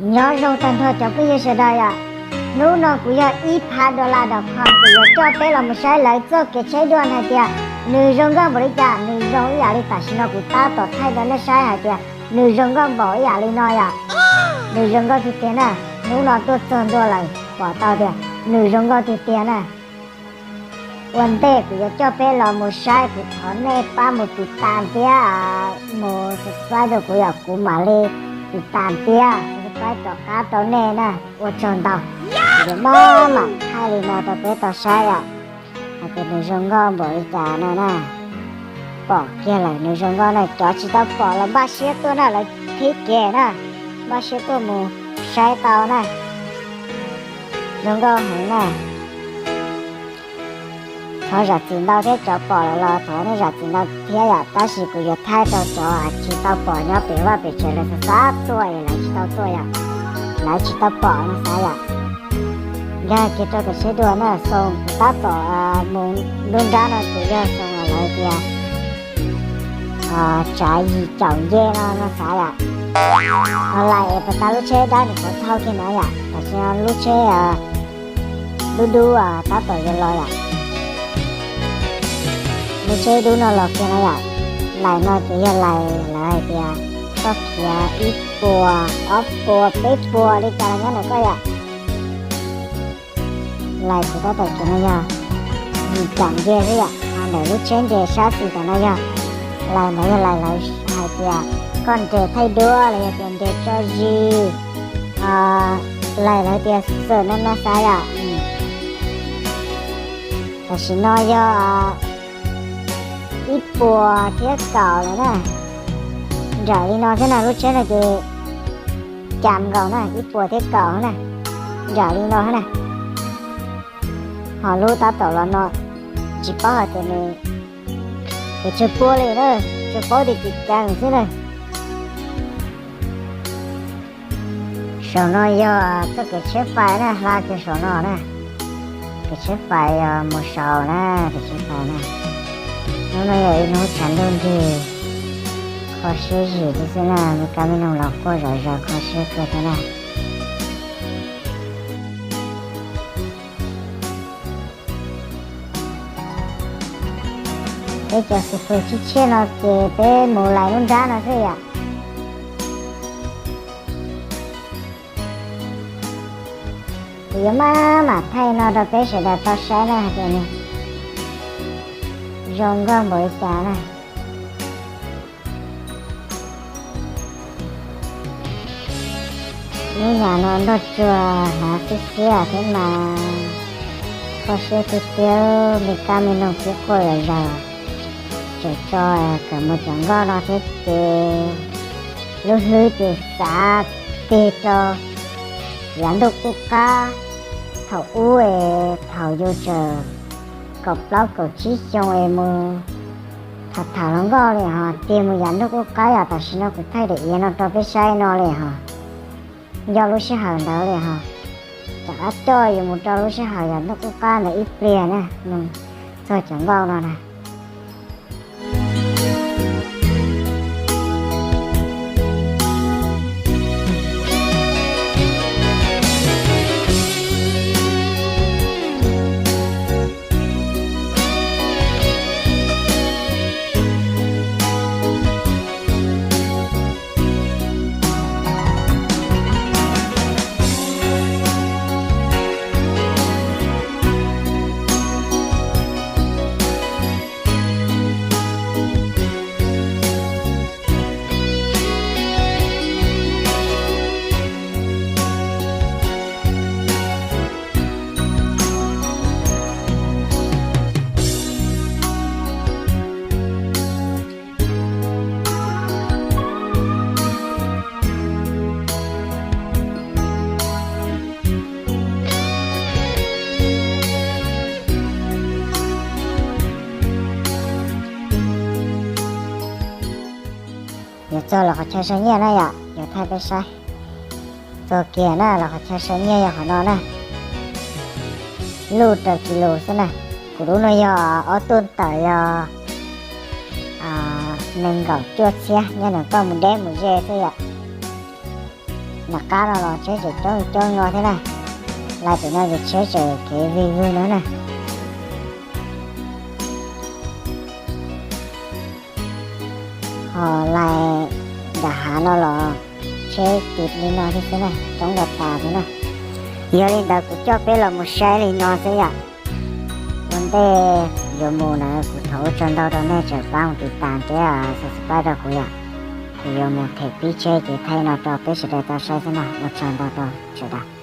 Nyob zoo tag nrho cov phooj ywg sawv daws yom. Hnub no kuv yog ib phav dollar dot com, kuv yuav coj peb los mus saib lawv txoj kev tsheb dua hais tias nws zoo nkauj npaum li cas, nws zoo ib yam li tam sim no kuv tab tom thaij rau nej saib hais tias nws zoo nkauj npaum ib yam li no yom. Nws zoo nkauj tiag tiag na. Hnub no tuaj txog ntua lawm pom tau tias nws zoo nkauj tiag tiag na. Ua ntej kuv yuav coj peb los mus saib, kuv thov nej pab mus tiv tas thiab mus subscribe rau kuv yom, kuv mam li tiv tas thiab subscribe rov qab rau nej na. Ua tsaug ntau. Kuv yuav maj mam thaij li no rau peb tau saib yom, hais tias nws zoo nkauj npaum li cas no na. Pom kiag lawm nws zoo nkauj na, cov tsis tau pom los npaj siab tuaj na, lawv qhib kiag na, npaj siab tuaj mus saib tau na. Zoo nkauj heev na. Thov zam txim ntau thiab, cov pom lawm los thov nej zam txim ntau thiab yom, tab sis kuv yuav thaij rau cov tsis tau pom nyob pem vaj pem tsev, lawv xav xav tuaj es lawv tsis tau tuaj yom, lawv tsis tau pom no xav yom. Nkag kiag rau kev tsheb dua na, xoo kuv tab tom mus lub nrab no ces yog xoo lawv tias tsav yim caum nce no no xav yom. Ho lais es pas tas lub tsheb dab nws qhov thauj kiag na yom, tam sim no lub tsheb dub dub tab tom yuav los yom. Lub tsheb dub no los kiag na yom. Lais no ces yog lais lawv hais tias koj khiav ib puas, ob puas, peb puas li cas los nyob ntawm koj yom. Lais kuv tab tom khiav no yog yim caum nce xwb yom, ho ntawm lub tsheb nce sab xis tom no yog lais ntawd yog lais lawv hais tias koj nres thaij duab los yog tias nres tso zis, lais lawv tias xwm no no xav yom. Tam sim no yog ib puas thiab kaum lawm na. Nram li no thiab na, lub tsheb no ces cas nkaus na, ib puas thiab kaum na. Nram li no na. Ho lub tab tom los no tsis paub hais tias nws, es tsawg pua li na, tsis paub tias tsis cas xwb na. Saum no yog txoj kev tsheb fais na, hla kiag saum no na. Kev tsheb fais yog mus saud na, kev tsheb fais na. Hnub no yog ib hnub tshav ntuj nrig, kho siab zim li xwb na, me kab me noog los quaj zom zaws kho siab kawg thiab na. Peb cov xib fwb tshiab tshiab no ces peb mus lais lub nrab no xwb yom. Kuv yuav maj mam thaij no rau peb sawv daws tau saib na hais tias nws zoo nkauj npaum li cas na. Lub nyam no nroj tsuag hnav xiab xiab thiab mas kho siab tiag tiag, me kab me noog thiab quaj zom zaws. Tseem tso kawm mus cov nkoj no thiab ces lub hlwb ces xav tig rau yav ntuj qub qab. Thaum ub es thaum yus tseem kaum plaub kaum tsib xyoo es mus tham tham hluas nkauj li ho tig mus yav ntuj qub qab yom, tam sim no kuv thaij daim iav no rau peb saib no li ho. Nco lub sij hawm ntawd li ho, rov qab coj yus mus rau lub sij hawm yav ntuj qub qab ntawd ib pliag na, mus txog cov nkauj no na. Yuav txog los qhov chaw saw nyiaj na yom, yuav thaij peb saib. Txog kiag na los qhov chaw saw nyiaj yog qhov no na. Luj raws kis lus xwb na. Kuv lub no yog ob tuj tawm yog nees nkaum cuaj txhiab, nyob nws koj mus deb mus ze xwb yom. Nram qab no los tsheb tseem coob coob nyob thiab na. Lais pem no ces tsheb tseem kev vig vwg no na. Ho lais nram hav no los tsheb tiv li no thiab xwb na, coob tas tas xwb na. Yog li ntawd kuv coj peb los mus saib li no xwb yom. Ua ntej yuav mus na kuv thov ua tsaug ntau rau nej tseem pab mus tiv tas thiab subscribe rau kuv yom. Kuv yuav mus them pib tsheb ces thaij no rau peb sawv daws tau saib xwb na, ua tsaug ntau rau sawv daws.